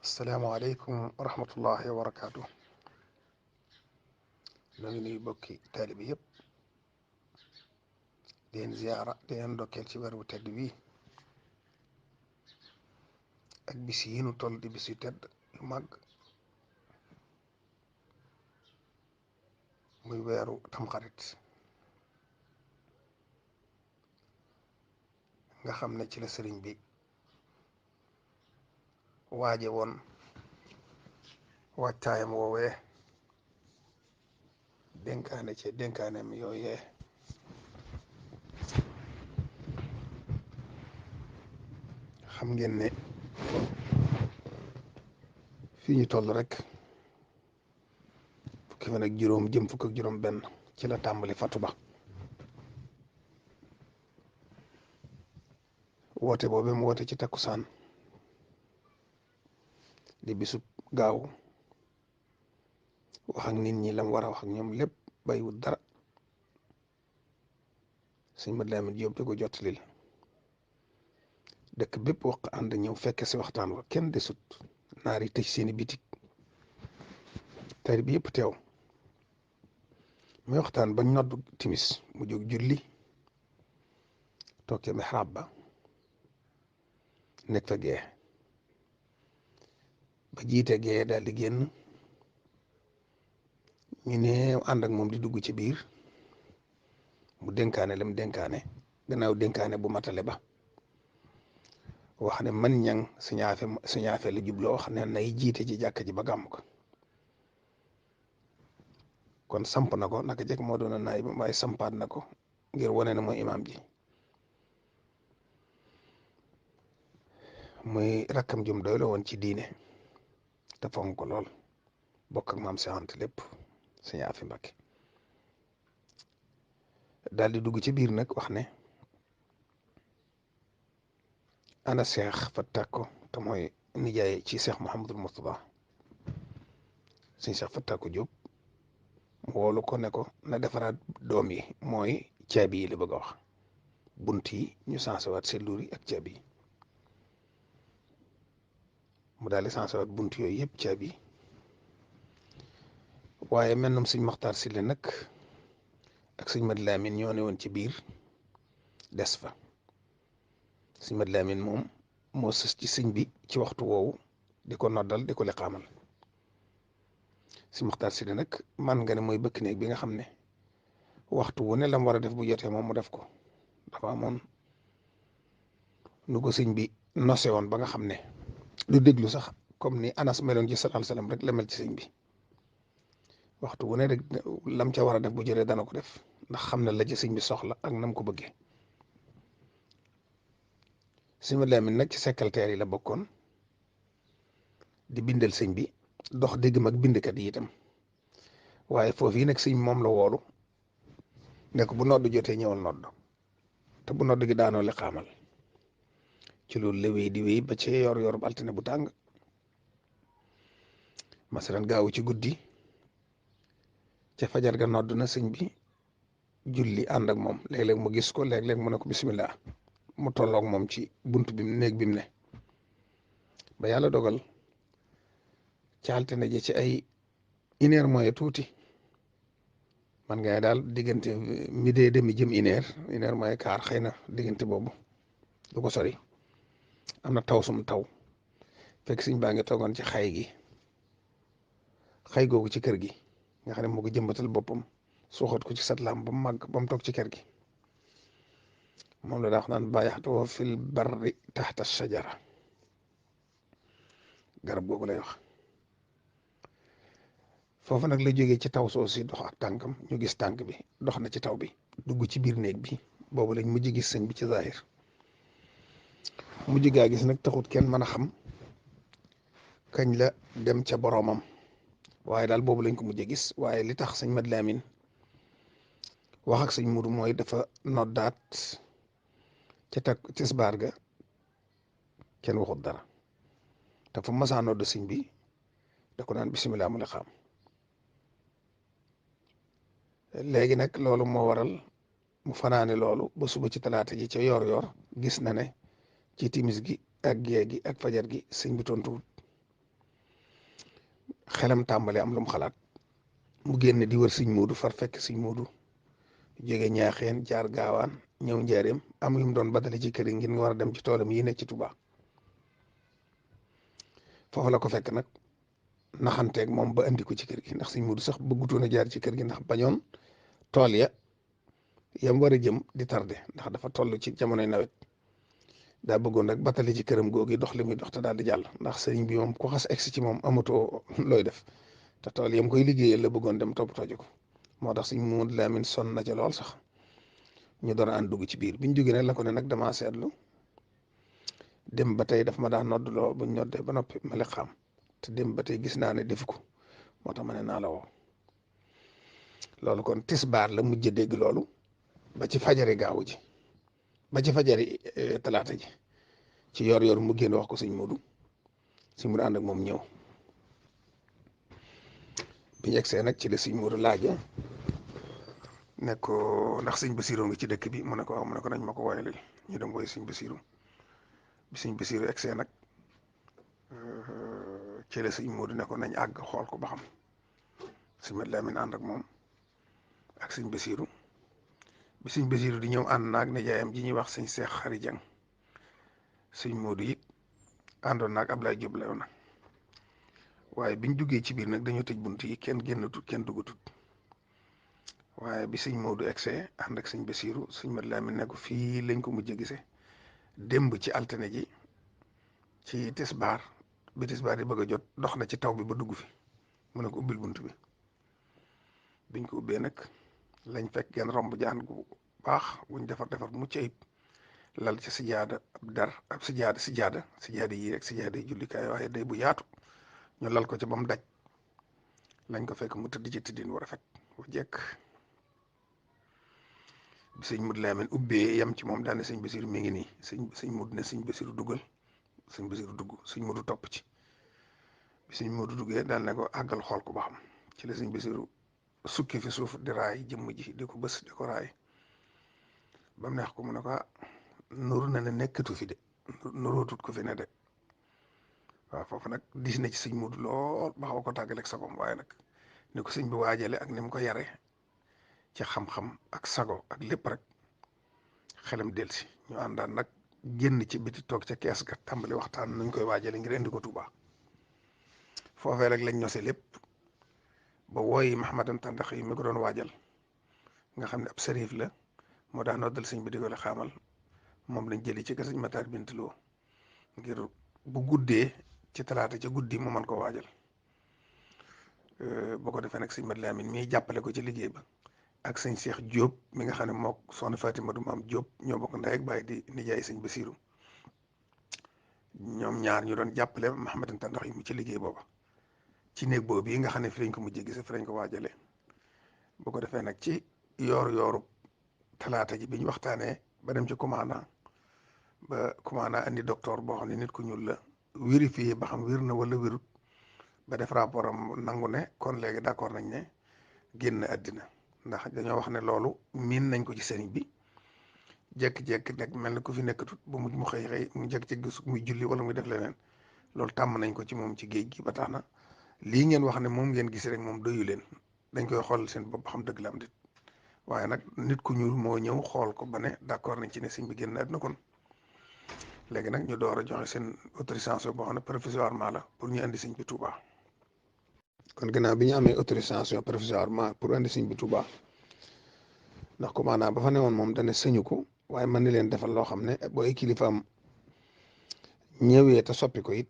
asalaamaaleykum wa rahmatullahi wa barakaatu. ñoo ngi nuyu bokki taalibi yëpp di leen ziyaara di leen ndokkeel ci weer wu tedd bii ak bis yi nu toll di bis yu tedd yu màgg muy weeru tamxarit nga xam ne ci la sëriñ bi waaje woon wàccaayam woowee dénkaane ci dénkaaneem yooyee xam ngeen ne fii ñu toll rek fukki fan ak juróom jëm fukk ak juróom benn ci la tàmbali fatu ba woote boobu mu woote ci takkusaan di bisub gaaw wax ak nit ñi lam war a wax ak ñoom lépp bàyyiwul dara sëñ Mad Lamin Jóob di ko jottalil dëkk bépp wax ànd ñëw fekke si waxtaan wa kenn desut naar yi tëj seeni bitik tari bi yëpp teew muy waxtaan bañ noddu timis mu jóg julli toog ca mihraab ba nekk fa gee ba jiite gee daal di génn ñu ne ànd ak moom di dugg ci biir mu dénkaane lam dénkaane gannaaw dénkaane bu matale ba wax ne man ñang suñaafe la jubloo wax ne nay jiite ci jàkk ji ba gàmm ko kon samp na ko naka jekk moo doon a naay ba waaye sampaat na ko ngir wane ne mooy imaam ji muy rakkam jum doy la woon ci diine te fonk ko lool bokk ak maam Seex Anta lépp Sëñ Afi Mbakke daal di dugg ci biir nag wax ne ana Seex Fattako te mooy nijaay ci Seex Muhammadul Murtada Sëñ Seex Fattako Jóob mu woolu ko ne ko na defaraat doom yi mooy caabi yi la bëgg a wax bunt yi ñu sansewaat selluur yi ak caabi yi mu daal di sansewaat bunt yooyu yëpp caabi yi waaye mel nam sëñ Maxtaar Sile nag ak sëñ Mad Lamin ñoo ne woon ci biir des fa sëñ Mad Lamin moom moo sës ci sëñ bi ci waxtu woowu di ko noddal di ko liqaamal sëñ Maxtaar Sile nag man nga ne mooy bëkk néeg bi nga xam ne waxtu wu ne lam war a def bu jotee moom mu def ko dafa amoon nu ko sëñ bi nose woon ba nga xam ne du déglu sax comme ni Anas meloon ci sallallahu alayhi wasallam rek la mel ci sëñ bi waxtu wu ne rek lam ca war a def bu jotee dana ko def ndax xam ne la ci sëñ bi soxla ak nam ko bëggee sëñ Mad Lamin nag ci secrétaire yi la bokkoon di bindal sëñ bi dox diggam ak bindkat yi itam waaye foofu yi nag sëñ moom la woolu ne ko bu nodd jotee ñëwal nodd te bu nodd gi daanoo li xaamal ci loolu la wéy di wéy ba ci yor bu altine bu tàng masalan gaawu ci guddi ca fajar ga nodd na sëñ bi julli ànd ak moom léeg-léeg mu gis ko léeg-léeg mu ne ko bismillah mu tolloog moom ci bunt bi néeg bi mu ne ba yàlla dogal ci altine ji ci ay 1 heure mooy tuuti man ngay daal diggante midi et demi jëm 1 heure mooy quart xëy na diggante boobu du ko sori am na taw sum taw fekk sëñ baa ngi toogoon ci xay googu ci kër gi nga xam ne moo ko jëmbatal boppam suuxat ko ci satlaam ba mu màgg ba mu toog ci kër gi moom la daa wax naan bàyyaxtoo fil barri taxta shajara garab googu lay wax foofu nag la jógee ci taw soo si dox ak tànkam ñu gis tànk bi dox na ci taw bi dugg ci biir néeg bi boobu lañ mujj gis sëñ bi ci zahir mujj gaa gis nag taxut kenn mën a xam kañ la dem ca boroomam waaye daal boobu lañ ko mujj gis waaye li tax sëñ Mad Lamin wax ak sëñ Mudu mooy dafa noddaat ca takk tisbaar ga kenn waxut dara te fu masaa nodd sëñ bi da ko naan bisimilah mu la xam léegi nag loolu moo waral mu fanaane loolu ba suba ci talaata ji ca yor gis na ne ci timis gi ak gée gi ak fajar gi sëñ bi tontuwut xelam tàmbali am lu mu xalaat mu génn di wër sëñ Moodu far fekk sëñ Moodu jóge ñaaxeen jaar gaawaan ñëw njaareem am yu mu doon batale ci kër yi ngir nga war a dem ci toolam yi nekk ci Touba foofu la ko fekk nag naxanteeg moom ba andi ko ci kër gi ndax sëñ Moodu sax bëggutoon a jaar ci kër gi ndax bañoon tool ya yam war a jëm di tardé ndax dafa toll ci jamonoy nawet daa bëggoon rek batale ci këram googu dox li muy dox te daal di jàll ndax sëriñ bi moom ku xas egsi ci moom amatoo looy def te tool yam koy liggéeyal la bëggoon dem toppatoo ji ko moo tax sëñ Moodu Lamin sonn na ca lool sax ñu doon ànd dugg ci biir biñ jógee nag la ko ne nag damaa seetlu dem ba tey daf ma daan noddloo buñ noddee ba noppi ma li xam te dem ba tey gis naa ne defu ko moo tax ma ne naa la woo loolu kon tisbaar la mujj dégg loolu ba ci fajari gaawu ji ba ci fajari talaata ji ci yor mu génn wax ko sëñ Moodu ànd ak moom ñëw biñu egsee nag ci la sëñ Moodu laaja ne ko ndax sëñ Basiru ngi ci dëkk bi mu ne ko waaw mu ne ko nañ ma ko woyal ñu dem woy sëñ Basiru bi sëñ Basiru egsee nag ci la sëñ Moodu ne ko nañ àgg xool ko ba xam sëñ Mat Lamin ànd ak moom ak sëñ Basiru bi sëñ Basiru di ñëw ànd naag nijaayam ji ñuy wax sëñ Seex Xari Jang sëñ Moodu it àndoon naag Ablaye Jóob lew na waaye biñ duggee ci biir nag dañoo tëj bunt yi kenn génnatut kenn duggatut waaye bi sëñ Moodu egsee ànd ak sëñ Basiru sëñ Mat Lamin ne ko fii lañ ko mujj gisee démb ci altine ji ci tisbaar bi tisbaar di bëgg a jot dox na ci taw bi ba dugg fi mu ne ko ubbil bunt bi biñ ko ubbee nag lañ fekk genn romb jaan gu baax buñ defar mucc ayib lal ci sijaada ab dar ab sijaada yi rek sijaada yi jullikaay waaye day bu yaatu ñu lal ko ci ba mu daj lañ ko fekk mu tëdd ci tëddin wu rafet bu jekk bi sëñ Moodu Lamin ubbee yam ci moom daane sëñ Basiru mi ngi nii sëñ Moodu ne sëñ Basiru duggal sëñ Basiru dugg sëñ Moodu topp ci bi sëñ Moodu duggee daal ne ko àggal xool ko ba xam ci la sëñ Basiru sukki fi suuf di raay jëmm ji di ko bës di ko raay ba mu neex ko mu ne ko nuru na ne nekkatu fi de nurootut ko fi ne de waaw foofu nag dis na ci sëñ Moodu lool ba xaw ko tàggaleeg sagom waaye nag ni ko sëñ bi waajale ak ni mu ko yare ci xam-xam ak sago ak lépp rek xelam delsi ñu àndaan nag génn ci biti toog ca kees ga tàmbali waxtaan nuñ koy waajale ngir indi ko Tuuba foofee rek lañ ñose lépp ba wooyi Mahamadan Tàndax yi mi ko doon waajal nga xam ne ab sërif la moo daan noddal sëñ bi di ko la xaamal moom lañ jëli ci ka sëñ Matar Bintaloo ngir bu guddee ci talaata ca guddi mu mën ko waajal boo ko defee nag sëñ Mat Lamin mii jàppale ko ci liggéey ba ak sëñ Seex Jóob mi nga xam ne mook soxna Fatima du Maam Jóob ñoo bokk ndey ak baay di nijaay sëñ Basiru ñoom ñaar ñu doon jàppale Mahamadan Tàndax yi mu ci liggéey booba ci néeg boobu yi nga xam ne fi lañ ko mujjee gise fi lañ ko waajale boo ko defee nag ci yooru talaata ji bi ñu waxtaanee ba dem ci commandant ba commandant andi docteur boo xam ne nit ku ñuul la vérifié ba xam wér na wala wérut ba def rapport am nangu ne kon léegi d'accord nañ ne génn àddina ndax dañoo wax ne loolu miin nañ ko ci sëriñ bi jékki-jékki nag mel na ku fi nekkatut ba mujj mu xëy mu jékki-jékki gis muy julli wala muy def leneen loolu tàmm nañ ko ci moom ci géej gi ba tax na lii ngeen wax ne moom ngeen gis rek moom doyu leen dañ koy xool seen bopp xam dëgg la am dit waaye nag nit ku ñuul moo ñëw xool ko ba ne d'accord nañ ci ne sëñ bi génn àddina kon léegi nag ñu door a joxe seen autorisation boo xam ne provisoirement la pour ñu indi sëñ bi Touba. kon gannaaw bi ñu amee autorisation provisoirement pour indi sëñ bi Touba ndax commandant ba fa newoon moom dana sëñu ko waaye mën na leen defal loo xam ne boo ay kilifaam ñëwee te soppi ko it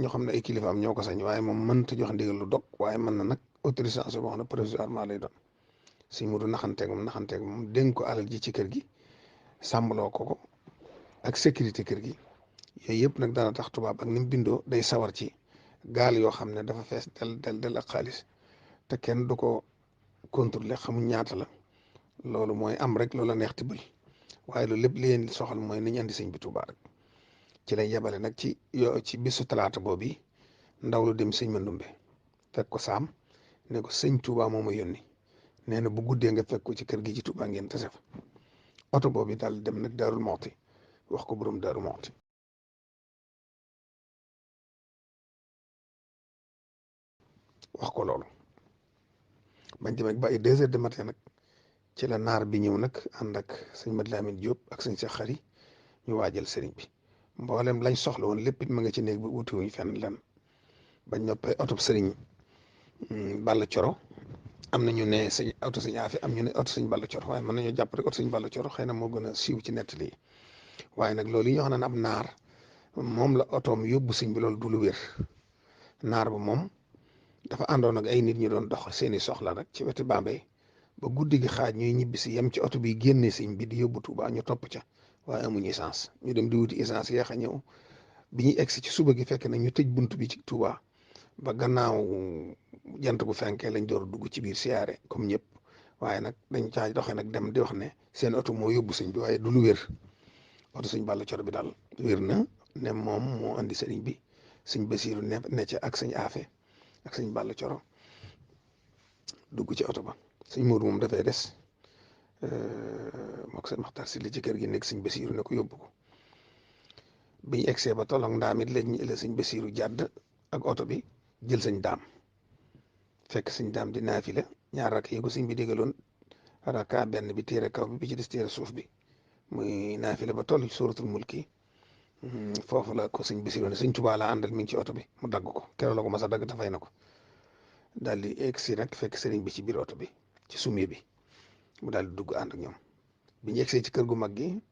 ñoo xam ne ay kilifaam ñoo ko sañ waaye moom mënta jox ndigal lu dog waaye mën na nag autorisation boo xam ne provisoirement lay doon sëñ Moodu naxanteeg moom dénk ko alal ji ci kër gi sàmmaloo ko ak sécurité kër gi yooyu yëpp nag dana tax tubaab ak ni mu bindoo day sawar ci gaal yoo xam ne dafa fees del ak xaalis te kenn du ko contrôler xamuñ ñaata la loolu mooy am rek loola neex tibbal waaye loolu lépp li leen soxal mooy nañ andi sëñ bi Tuubaa rek ci lañ yebale nag ci bisu talaata boobu ndaw lu dem sëñ Mandumbe fekk ko saam ne ko sëñ Tuubaa moo ma yónni nee na bu guddee nga fekk ko ci kër gi ci Tuubaa ngeen tase fa oto boobu daal dem nag Daarul Muxti wax ko borom Daaru Muxti wax ko loolu. bañ demee ba ay 2 heures de matin nag ci la naar bi ñëw nag ànd ak sëñ Mat Lamin Jóob ak sëñ Seex Xari ñu waajal sëriñ bi mboolem lañ soxla woon lépp it ma nga ci néeg bi wuti wuñ fenn lan bañ noppee oto sëriñ Balla Coro am na ñu ne sëñ oto sëñ Aafe am ñu ne oto sëñ Balla Coro waaye mën nañoo jàpp rek oto sëñ Balla Coro xëy na moo gën a siiw ci nettali yi waaye nag loolu yi ñoo xam ne ab naar moom la otoom yóbbu sëñ bi loolu du lu wér naar ba moom dafa àndoon ak ay nit ñu doon dox seeni soxla rek ci wetu Bambey ba guddi gi xaaj ñuy ñibbi si yem ci oto bi génne sëñ bi di yóbbu Tuuba ñu topp ca waaye amuñu essence ñu dem di wuti essence yeex a ñëw bi ñuy egsi ci suba gi fekk na ñu tëj bunt bi ci Tuuba ba gannaaw jant bu fenkee lañ door a dugg ci biir siyaare comme ñëpp waaye nag dañ caa doxee nag dem di wax ne seen oto moo yóbbu sëñ bi waaye du lu wér oto sëñ Balla Coro bi daal wér na ne moom moo andi sëriñ bi sëñ Basiiru ne ca ak sëñ Aafe ak sëñ Balla Coro dugg ci oto ba sëñ Moodu moom dafay des mook sëñ Maxtaar si li ci kër gi nekk sëñ Basiiru ne ko yóbbu ko bi ñu egsee ba tolloog ndaam it la sëñ Basiiru jàdd ak oto bi jël sëñ daam fekk sëñ daam di naafila ñaar rakk yi ko sëñ bi dégaloon raka benn bi téere kaw bi ci des téere suuf bi muy naafila ba toll ci suuratul mulki foofu la ko sëñ Basiiru ne sëñ Tuubaa la àndal mi ngi ci oto bi mu dagg ko keroog la ko mas a dagg te fay na ko daal di egsi nag fekk sëriñ bi ci biir oto bi ci sumie bi mu daal di dugg ànd ak ñoom bi ñu egsee ci kër gu mag gi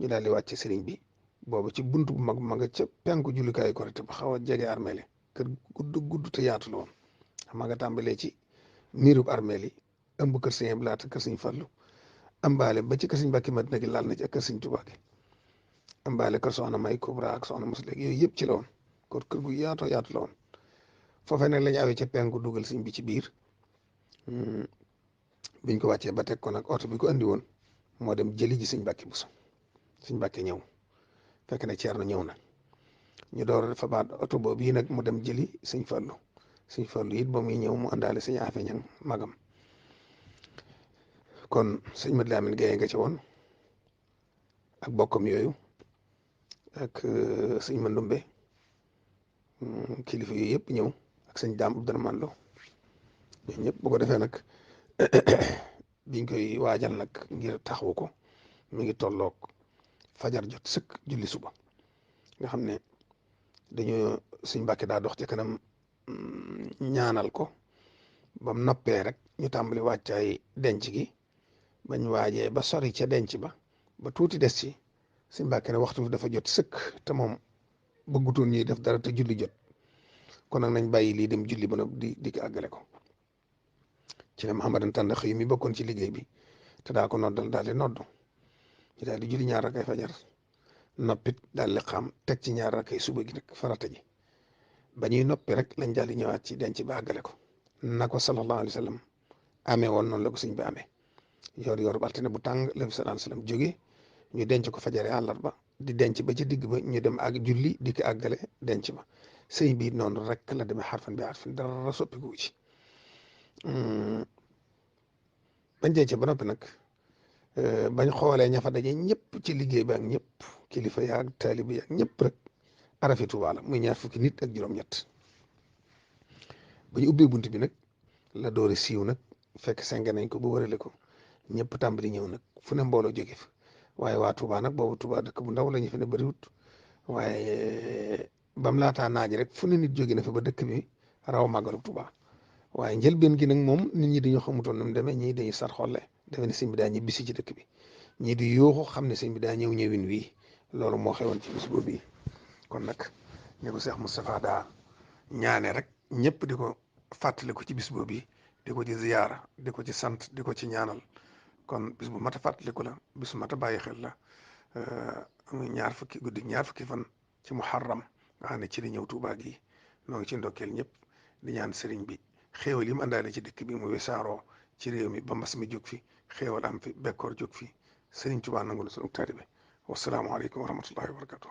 ñu daal di wàcce sëriñ bi boobu ci buntu bu mag ma nga ca penku jullukaayu Korité ba xaw a jege armeel kër gudd te yaatu la woon ma nga tàmbalee ci miirub armeel yi ëmb kër sëñ Abdu Lahat kër sëñ Fallu ëmbaale ba ci kër sëñ Mbàkke Madina gi laal na ci ak kër sëñ Tuubaa gi ëmbaale kër soxna May Kubra ak soxna Musle yooyu yëpp ci la woon kon kër gu yaatoo yaatu la woon foofee nag lañu awee ca penku dugal sëñ bi ci biir biñ ko wàccee ba teg ko nag oto bi ko andi woon moo dem jëli ji sëñ Mbàkke Buso sëñ Mbàkke ñëw fekk na Ceerno ñëw na ñu door fa baat oto boobu yi nag mu dem jëli sëñ Fallu it ba muy ñëw mu àndaale sëñ Aafe Ñaŋ magam kon sëñ Mat Lamin Gaye nga ci woon ak bokkam yooyu ak sëñ Mandumbe kilifa yooyu yëpp ñëw ak sëñ Daam Abdurahmaan Lo ñooñu ñëpp bu ko defee nag biñ koy waajal nag ngir taxawu ko mi ngi tolloog fajar jot sëkk julli suba nga xam ne dañoo sëñ Mbàkke daa dox ci kanam ñaanal ko bam noppee rek ñu tàmbali wàccaay denc gi bañ waajee ba sori ca denc ba tuuti des ci sëñ Mbàkke ne waxtu dafa jot sëkk te moom bëggutoon ñuy def dara te julli jot kon nag nañ bàyyi lii dem julli ba di ko àggale ko ci la Mahamadan tànn xëy mi bokkoon ci liggéey bi te daa ko noddal daal di noddu ñu daal di julli ñaar rakay fajar noppit daal di xam teg ci ñaar rakay suba gi nag farata ji ba ñuy noppi rek lañ daal di ñëwaat ci denc ba àggale ko na ko sallallahu alayhi wa sallam amee woon noonu la ko sëñ bi amee yor bu altine bu tàng la fi sallallahu alayhi wa sallam jóge ñu denc ko fajare àllarba di denc ba ci digg ba ñu dem ak julli di ko àggale denc ba sëñ bi noonu rek la demee xarfan bi xarfan dara soppiku ci bañ denc ba noppi nag bañ xoolee ña fa daje ñëpp ci liggéey bi ak ñëpp kilifa yaag taalibe yaag ñëpp rek arafi Tuubaa la muy 20 nit ak juróom-ñett ba ñu ubbee bunt bi nag la doori siiw nag fekk seng nañ ko ba wërale ko ñëpp tàmbali ñëw nag fu ne mbooloo jóge fa waaye waa Tuubaa nag boobu Tuubaa dëkk bu ndaw la ñu fi ne bëriwut waaye bam laataa naaj rek fu ne nit jóge na fa ba dëkk bi raw màggalu Tuubaa waaye njëlbeen gi nag moom nit ñi dañoo xamutoon nu mu demee ñii dañuy sar xolle defe ne sëñ bi daa ñibbisi ci dëkk bi ñii di yuuxu xam ne sëñ bi daa ñëw ñëwin wii loolu moo xewoon ci bis boobu yi kon nag ñu ko Seex Moustapha daa ñaane rek ñëpp di ko fàttaliku ci bis boobu yi di ko ci ziyaara di ko ci sant di ko ci ñaanal kon bis bu mat a fàttaliku la bis bu mat a bàyyi xel la muy ñaar fukki fan ci muharram nga xam ne ci li ñëw Tuubaa gi noo ngi ci ndokkeel ñëpp di ñaan sëriñ bi xéewal yi mu àndaale ci dëkk bi mu wesaaroo ci réew mi ba mbas mi jóg fi xéewal am fi bekkoor jóg fi sëriñ Tuubaa nangu na sunu taalibe wassalaamu aleykum wa rahmatullahi wa barakatuh